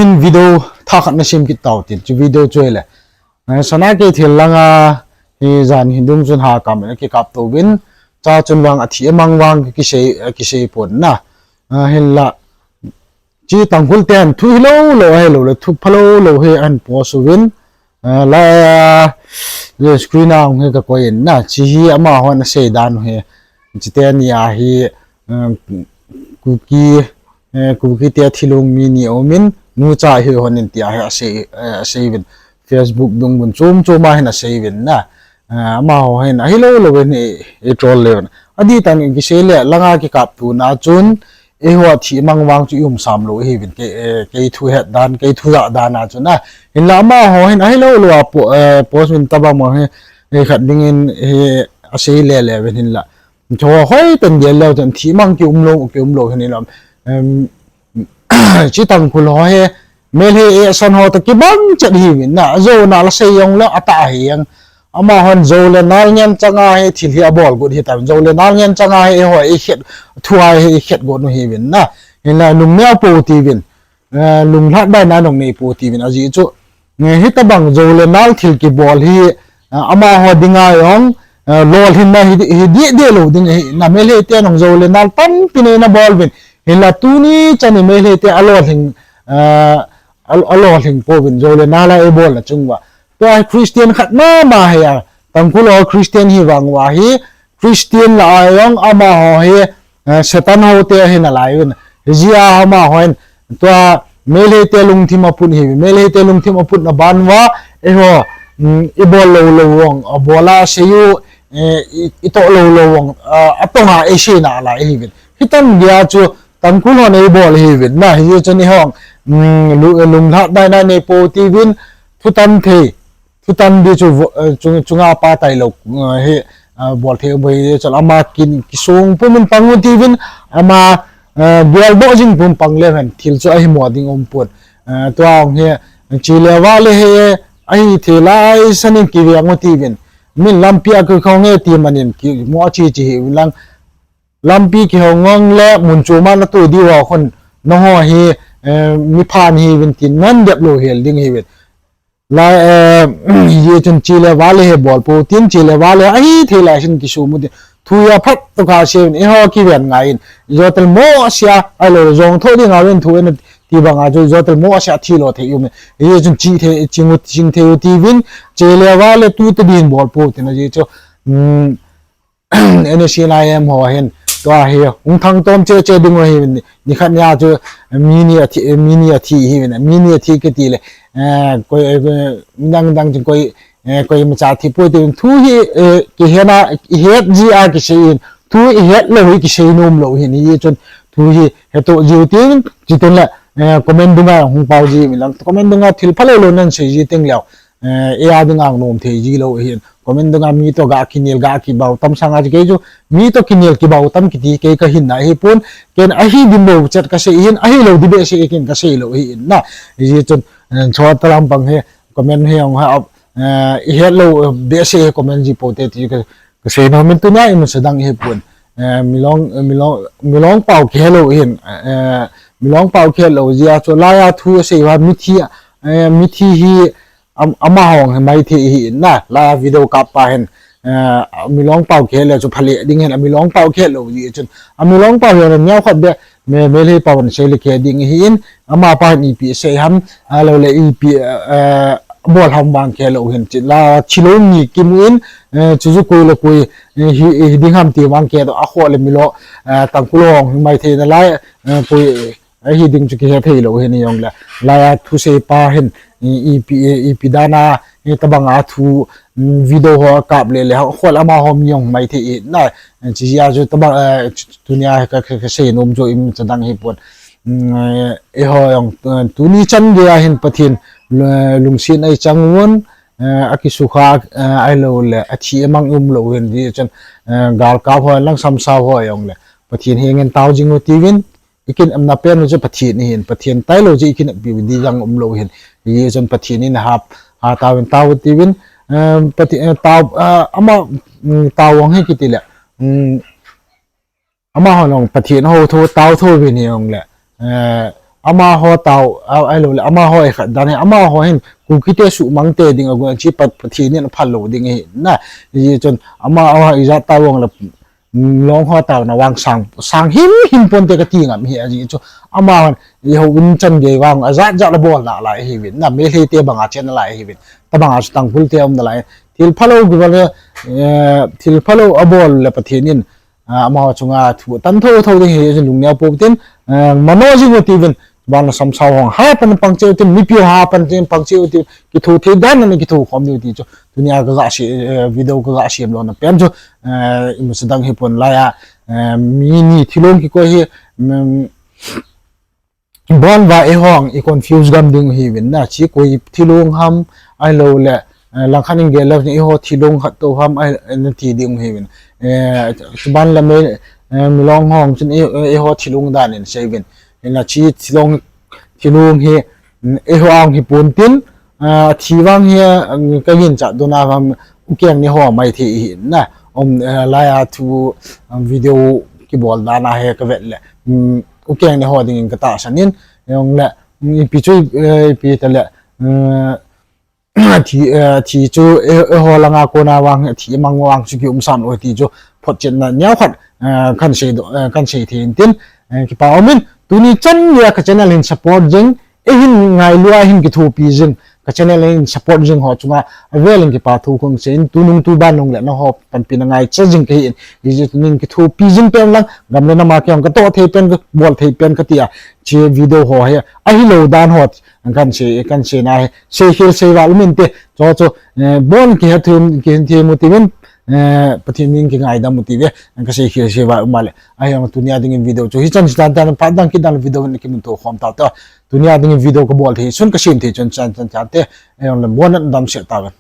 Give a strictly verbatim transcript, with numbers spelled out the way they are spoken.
Hin video thah khat na sem kit tau tin, chu video chu hile, eh, Sana Keithel langa hi jan hi dum chun ha kam na kikap to vin, cha chun vang athi amang vang kisei, kisei pon na. Ah, hinla, chi Tangkhul ten thu hilou lou, hilou le thu phalou lou hi an post uvin, ah, la, le screen a hung hi ka koi in na, chi hi amahon asei dan hi, chi teni a hi, ah, Kuki, eh, Kuki te thilung mi ni umin, nu cha hi hon in tia hi asei, eh, asei vin, Facebook dung vin, chom chom a hin asei vin na. Ah, amaho hin ahilou lou hin i, i troll le vin. Adih tah in kisei le, langa kikap tuna chun, eiho athi mang vang chu i um sam lou hi vin, kei, eh, kei thu het dan, kei thu ja dan a chun a. Hinla amaho hin ahilou lou a po-, eh, post vin tabang mo hi, eh, khat ding in hi asei le le vin hinla. Chu hoi ten dia leu ten thi mang ki um lou, ki um lou hin i lam. Em, chi Tangkhul ho hi, Meitei e san ho ta kibang chet hi vin na, jo na la sei jong le ata hi jang. Amahon jo le nal ngen changa hi thil hi abol got hi ta, jo le nal ngen changa hi ho i khet, thu a hi i khet got nu hi vin na. Hinla lung neo po ti vin. Eh, lunglhah dai na nong nei po ti vin ajeh chu. Eh, hitabang jo le nal thil kibol hi, ah, amaho dinga jong, ah, lolhinna hi, hi dih dih lou ding hi na Meitei te nong jo le nal tampi nei na bol vin. Hinla tuni chan i Meitei te alolhin, ah, al-, alolhin po vin jo le nal a i bol na chung va. Tua Christian khat mama hi a, Tangkhul ho Christian hi vang va hi, Christian la a jong amaho hi, eh, Satan ho te hi na lai vin. Hijeh a amaho hin, tua Meitei te lungthim aput hi, Meitei te lungthim aput na ban va, eiho, mm, i bol lou lou vang, a bol a sei u, eh, i, i toh lou lou vang, ah, atong a ei sei na lai hi vin. Hitan dia chu Tangkhul hon ei bol hi vin. Na, hijeh chun eiho, mm, lu-, lunglhah dai na nei po ti vin, thutan thei, thutan di chu vo-, eh, chung, chunga pa tai lou, eh, hi, eh, bol thei bo hi chun ama kin kisung pum in pang u ti vin, ama, eh, gel doh jing pum pang le hen, thil chu ahi mo ding um pon. Eh, tua hung hi, chi le va le hi, ahi thei lai san in ki veng u ti vin. Min lampi a ki khong e ti man in ki mo a chi chi hi vin lang. Lampi kihong ngang le mun chom a na tu diu a khun, nangho hi, eh, mi phan hi vin tin, ngan dep lou hel ding hi vin. Lai, eh, hijeh chun chi le va le hi bol po tin, chi le va le ahi thei lai sin kisum u tin. Thu a phat to ka se vin, eiho kiven ngai in. Jotel mo sia, ahilou le jong tho ding a vin thu in ti bang a chu, jotel mo sia thi lou thei u me. Hijeh chun chi thei, ching u, ching thei u ti vin, chi le va le tu te din bol po tin ajeh chu. Hmm. N S C N I M ho hin, tua hi, hung thang tom che che ding u hi, ni, ni khat nia chu, mi ni athi, mi ni athi hi vin, mi ni athi kiti le, eh, koi, eh, koi, dang dang chu koi, eh, koima cha thi poi ti vin, thu hi, eh, kihet na, i het ji a kisei in, thu i het lou hi kisei nom lou hin, hijeh chun, thu hi, heto jiu tin, chi tin le, eh, comment dunga hung pao ji mi lang, comment dunga thil phalou lou nan sei ji teng leu, eh, eia ding ang nom thei ji lou hin. Comment dunga mi to ga kinel ga kibau tam sanga chu kei chu mi to kinel kibau tam kiti kei ka hinna hi pon. Ken ahi dim lou chet ka sei hin, ahilou di behseh ken ka sei lou hin na. Hijeh chun, eh, chua ta lam pang hi comment hi ong ha, eh, i het lou, eh, behseh hi comment ji po te ti ka, ka sei nom in tunia i mun sa dang hi pon. Eh, milong, eh, milong, milong pau kihe lou hin, eh, milong pau kihe lou jeh a chu laiya thu sei va mithi, eh, mithi hi, am-, amahon hi maithei hi in na, la video kap pa hin, eh, milong pau kihe le chu phale ding hin, amilong pau kihe lou ji chun, amilong pau hi neo khat be, me, Meitei pau in sei le kihe ding hi in, ama pa hin ipi sei ham, ahilou le ipi, eh, bol ham vang kihe lou hin, chi la, chi lou ni kimu in, eh, chu chu koi le koi, eh, hi, hi ding ham ti vang kihe to, a kho le milo, eh, Tangkhul hon hi maithei na lai, eh, koi, ahi ding chu kihe thei lou hin jong le. Laiya thusei pa hin, i, ipi, ipi dan a, i tabang a thu, mm, video ho kap le le, ho, ho lama ho mi jong maithei i na, chi jeh a chu tabang, eh, tunia ka, ka, ka sei nom chu imacha dang hi pon. Mm, eh, eiho jong, eh, tuni chan gei a hin Pathen, eh, lungset a i chang un, eh, akisukha, eh, ahilou le, athi amang um lou hin di chun, eh, galkap ho, langsam sao ho jong le, Pathen henga tao jing u ti vin, i kinepna pen u chu Pathen ahin, Pathen tailou chu i kineppi u di jang um lou hin. Hijeh chun Pathen in hap, ha tao in tao ti vin, em, Pathe-, eh, tao, eh, ama, mm, tao vang hi kiti le, mm, amahon jong Pathen ho tho, tao tho vin hi jong le, eh, Amaho tao, a, ahilou le, amaho ikhat dan hi, amaho hin, Kuki te suhmang te ding agon, chi Pathen in aphal lou ding ahi na. Hijeh chun, amaho ijat tao vang le, Milong ho taona vang sang, sang him him ponte kati ngam hi, ajeh chu, amahon, eiho in chan gei vang, ajat jat abol nalai ahiuvin, na, Meitei te banga chen nalai ahiuvin, tabanga chu Tangkhul te um nalai, thil phalou kibol le, eh, thil phalou abol le Pathen in, ah, amaho chunga thu tan tho tho ding hi, lungnia pou tin, eh, mano jing u tivin, ban la samsao hong, ha pan pang cheu tin, mipi ha pan tin, pang cheu tin, kitho thei dan na kitho khom diu ti chu, tunia kaga se, eh, video kaga sem lona pen chu, eh, imacha dang hi pon lai a, eh, mi ni thilong kikoi hi, mm, Bon va eihon i confuse gam ding u hiuvin na, chi koi thilong ham, ahilou le, eh, langkhat in gel le eiho thilong khat tou ham, ahi, nati ding u hiuvin. Eh, chuban le mi, eh, Milong hon chun ei, eiho thilong dan in seiyuvin. Hina chi thilong, thilong hi, mm, eiho ang hi pon tin, ah, thi vang hi, ah, ka ginchat dona vang ukeng ni ho mai thei hi na. Um, eh, lai a thu, um, video kibol dan a hi ka vet le. Um, ukeng ni ho dingin ka tahsan in, jong le, um, ipi chu, eh, ipi ta le, eh, thi, eh, thi chu, eh, eiho langa kona vang, thi mang vang chu ki um sam lou ti chu, photchetna neo khat, eh, kan sei do, eh, kan sei thei in tin, eh, kipa um in, tuni chan nia ka channel hin support jing, eihin ngailu a hin kithopi jing, ka channel hin support jing ho chunga, avel in kipa thu kong sei in, tunung tuban nung le nangho panpina ngaicha jing kahi in, hijeh chun kithopi jing pen lang, gam le nam a kei hung ka toh thei pen, ka bol thei pen kati a, chi video ho hi, ahilou dan ho, kan sei, kan sei na hi, seikhel seival um inte, chu chu, eh, bon kihe thu, kihin thei mu tivin, eh, Pathen min kingaidam u tive, ka seikhel seival um a le, ahi ang tunia dingin video chu, hichan, hichan tan, phat dang kit dang video in kimun to khom tau ta, tunia dingin video ka bol thei, sun ka sem thei chun chan, chan, chan te, ahi ang le bon na damsel tauvin.